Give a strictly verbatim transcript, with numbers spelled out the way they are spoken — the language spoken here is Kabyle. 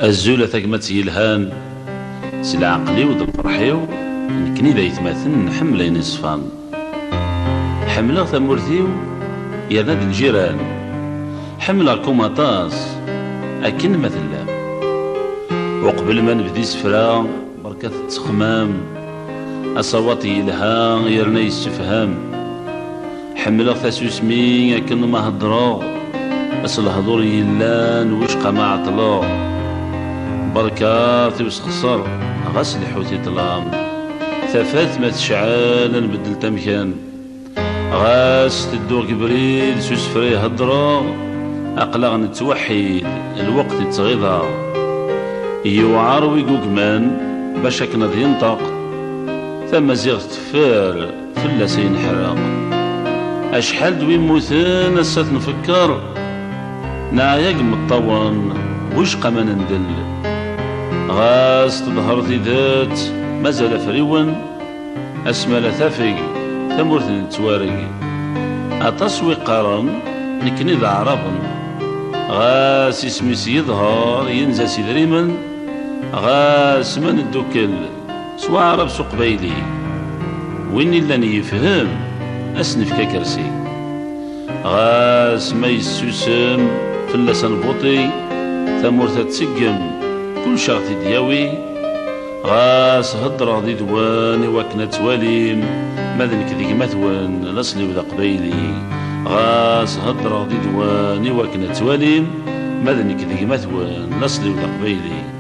Azul a tagmat yelhan, s leɛqel-iw d lferḥ-iw, nekkni d aytmaten nḥemmel ayen iṣfan. Ḥemmleɣ tamurt-iw yerna d lǧiran, ḥemmleɣ-kum aṭas akken ma tellam. Uqbel ma nebda isefra, berka tettexmam, asawaṭ yelha yerna yessefham. Ḥemmleɣ tasusmi akken ma heddreɣ, s lehdur yellan wicqa ma ɛeṭṭleɣ. Berka tiwsexṣer, ɣas lḥut i ṭṭlam. Tafat ma tecɛel, ad nbeddel tamkan. Ɣas tedduɣ deg ubrid s usefra i heddreɣ, aql-aɣ nettweḥḥid, lweqt ittɣiḍ-aɣ. Yewɛer wi yugman bac akken ad yenṭeq, tamaziɣt teffer, fell-as ay neḥreq. Acḥal d wi mmuten ass-a ad t-nfekker, neɛya deg imeṭṭawen, wicqa ma nendel. Ɣas teḍher tidet, mazal afriwen, asma la tafeg tamurt nettwareg. Aṭas wi qqaren nekkni d aɛraben, ɣas isem-is yeḍher yenza s idrimen. Ɣas ma neddukel s waɛrab s uqbayli, win illan yefhem, ad s-nefk akersi. Ɣas ma yessusem, fell-as ad nvuṭi, tamurt ad tseggem, kullec ad ɣ-t-id-yawi. Ɣas heddreɣ did-wen i wakken ad twalim, ma d nekk d gma-twen, laṣel-iw d aqbayli. Ɣas heddreɣ did-wen i wakken ad twalim, ma d nekk d gma-twen, laṣel-iw d aqbayli.